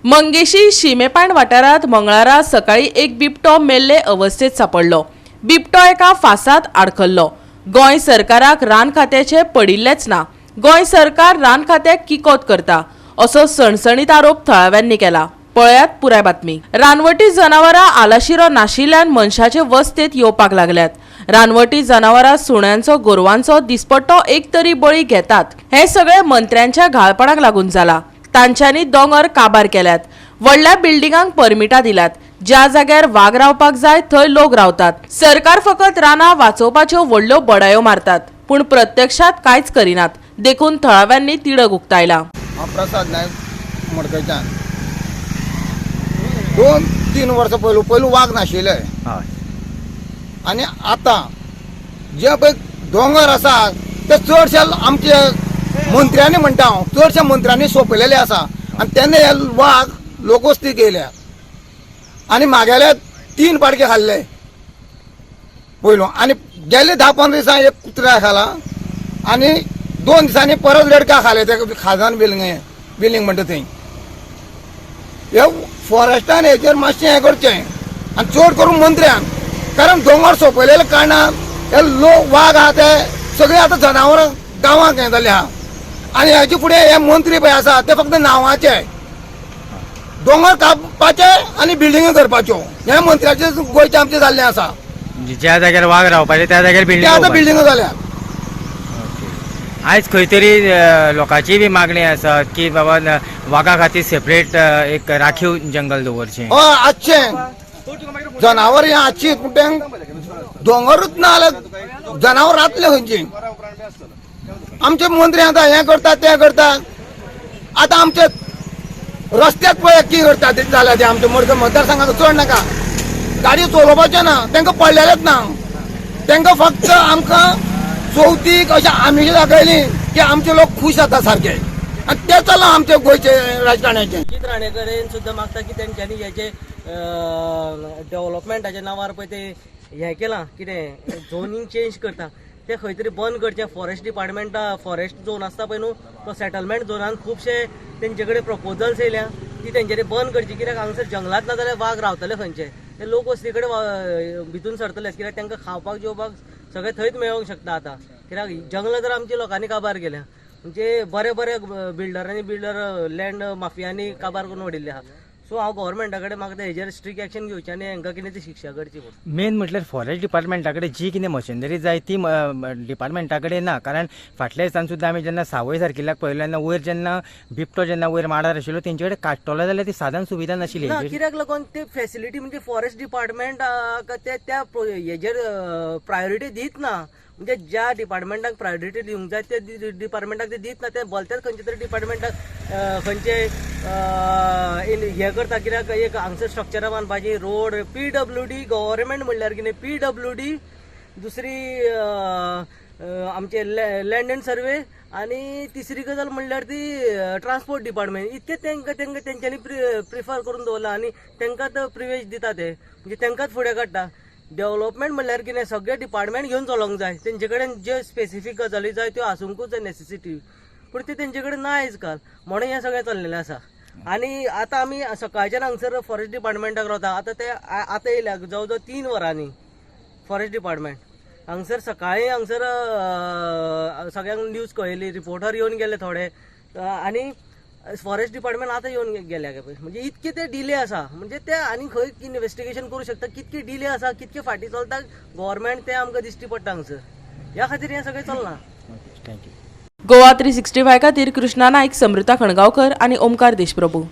मंगेशी शिमेपाण वाठारांत मंगळारा सकाळी एक बिबटो मेल्ले अवस्थेत सापडलो. बिबटो एका फासात आडखल्लो. गोंय सरकाराक रान खात्याचे पडिल्लेच ना. गोंय सरकार रान खात्याक किकोत करता असो सणसणीत आरोप थळाव्यांनी केला. पळयात पुराय बातमी. रानवटी जनावरां आलाशिरो नाशिल्ल्यान मनशाचे वस्तेत येवपाक लागल्यात. रानवटी जनावरां सुण्यांचो, गोरवांचो दिसपट्टो एक तरी बळी घेतात. हे सगळे मंत्र्यांच्या घाळपणाक लागून जाला. तांच्यांनी दोंगर काबार केल्यात, व्हडल्या बिल्डिंगांक परमिटां दिल्यात. ज्या जाग्यार वाग रावपाक जाय थंय लोक रावतात. सरकार फकत रानां वाचोवपाच्यो व्हडल्यो बडायो मारतात, पूण प्रत्यक्षात कांयच करिनात. देखून थळाव्यांनी तिडक उक्तायला. हांव प्रसाद नायक, मडकयच्यान. 2-3 वर्सां पयलू पयलू वाग नाशिल्ले. आनी आतां जे पळय दोंगर आसा ते चडशे आमचे मंत्र्यांनी, म्हणटा हांव, चडशे मंत्र्यांनी सोंपयलेले आसा आनी तेन्ना हे वाग लोकवस्ती गेल्या आनी म्हागेले 3 पाडके खाल्ले पयलू. आनी गेले 10-15 दिसां एक कुत्र्या खाला आनी 2 दिसांनी परत रेडका खाले ते खाजन बिल्डिंग बिल्डींग म्हणटा थंय. हे फॉरेस्टान हेचेर मातशें हें करचें आनी चड करून मंत्र्यान, कारण दोंगर सोंपयलेल्या कारणान हे लोक वाग आहा ते सगळे आतां जनावरां गांवांक हें जाल्ले आहा. आनी हेचे फुडें हे मंत्री पळय आसा ते फक्त नांवाचे, दोंगर कापपाचे आनी बिल्डिंगो करपाच्यो, हे मंत्र्याचे गोंयचे आमचे जाल्लें आसा. म्हणजे ज्या जाग्यार वाग रावपाचे त्या जाग्यार ते बिल्डिंग. आतां बिल्डिंगो जाल्या. आयज खंय तरी लोकांची बी मागणी आसा की बाबा वागा खातीर सेपरेट एक राखीव जंगल दवरचें. हय, आसचें जनावर हें आसची, पूण तें दोंगरूच ना जाल्यार जनावर रातले खंयची? आमचे मंत्री आतां हें करतात, तें करतात. आतां आमचे रस्त्याक पळय कितें करता ते जाल्या ते. आमचे मडकय मतदारसंघाक चड नाका, गाडी चलोवपाचें ना, तांकां पडलेलेच ना. तांकां फक्त आमकां चवथीक अशें आमिश दाखयली की आमचे लोक खूश जाता सारके आनी तें चल्लां आमचे गोंयचे राजकारण्याचें. अजित राणे कडेन सुद्दां मागता की तेंच्यांनी हे जे डेव्हलपमेंटाच्या नांवार पळय ते हें केलां, कितें झोनींग चेंज करता, ते खंय तरी बंद करचें. फॉरेस्ट डिपार्टमेंटा फॉरेस्ट झोन आसता पळय न्हू, तो सेटलमेंट झोनान खुबशे तेंचे कडेन प्रपोजल्स येयल्या, ती तेंच्यांनी बंद करची. कित्याक हांगासर जंगलात ना जाल्यार वाग रावतले खंयचे? ते लोक वस्ती कडेन भितून सरतले, कित्याक तांकां खावपाक जेवपाक सगळें थंयच मेळोंक शकता आतां. कित्याक जंगलां तर आमच्या लोकांनी काबार केल्या, म्हणजे बरे बरे बिल्डरांनी, बिल्डर लँड माफियांनी काबार करून उडयल्ले आहा. सो हांव गव्हर्मेंटा कडेन मागता, हेजेर स्ट्रीक एक्शन घेवचें आनी हांकां कितें ती शिक्षा करची म्हणून. मेन म्हटल्यार फॉरेस्ट डिपार्टमेंटा कडेन जी कितें मशिनरी जाय ती डिपार्टमेंटा कडेन ना. कारण फाटल्या दिसान सुद्दां आमी जेन्ना सावय सारकिल्ल्याक पळयलें तेन्ना वयर जेन्ना बिबटो जेन्ना वयर माडार आशिल्लो, तेंचे कडेन काडटलो जाल्यार ती साधन सुविधा नाशिल्ली. ना, कित्याक लागून ते फॅसिलिटी, म्हणजे फॉरेस्ट डिपार्टमेंट ते त्या हेजेर प्रायोरिटी दीत ना. म्हणजे ज्या डिपार्टमेंटाक प्रायोरिटी दिवंक जाय ते डिपार्टमेंटाक ते दीत ना. ते भलतेच खंयच्या तरी डिपार्टमेंटाक खंयचे हें करता. कित्याक एक हांगसर स्ट्रक्चरां बांदपाची, रोड, पीडब्ल्यूडी गव्हर्मेंट म्हणल्यार कितें, पीडब्ल्यूडी, दुसरी आमचे लँड अँड सर्वे आनी तिसरी गजाल म्हणल्यार ती ट्रान्सपोर्ट डिपार्टमेंट. इतकें तांकां तेंच्यांनी प्रिफर करून दवरलां आनी तांकांच प्रिवेज दिता ते, म्हणजे तांकांच फुडें काडटा. डेव्हलपमेंट म्हणल्यार कितें, सगळे डिपार्टमेंट घेवन चलोंक जाय. तेंचे कडेन जे स्पेसिफीक गजाली जाय त्यो आसूंकूच जाय, नेसेसिटी, पूण ते तेंचे कडेन ना आयज काल, म्हणून हें सगळें चल्लेलें आसा. आनी आतां आमी सकाळच्यान हांगसर फॉरेस्ट डिपार्टमेंटाक रावता. आतां ते आतां येयल्या जवळ जवळ 3 वरांनी फॉरेस्ट डिपार्टमेंट हांगसर. सकाळीं हांगसर सगळ्यांक न्यूज कळयली, रिपोर्टर येवन गेले थोडे आनी फॉरेस्ट डिपार्टमेंट आतां येवन गेल्या. म्हणजे इतके ते डिले आसा. म्हणजे ते आनी खंय इन्वेस्टिगेशन करूं शकता? कितके डिले आसा, कितके फाटीं चलता गव्हर्मेंट, ते आमकां दिश्टी पडटा हांगसर. ह्या खातीर हें सगळें चल्लां. Thank you. Goa 365 खातीर कृष्णा नाईक, समृता खणगांवकर आनी ओमकार देशप्रभू.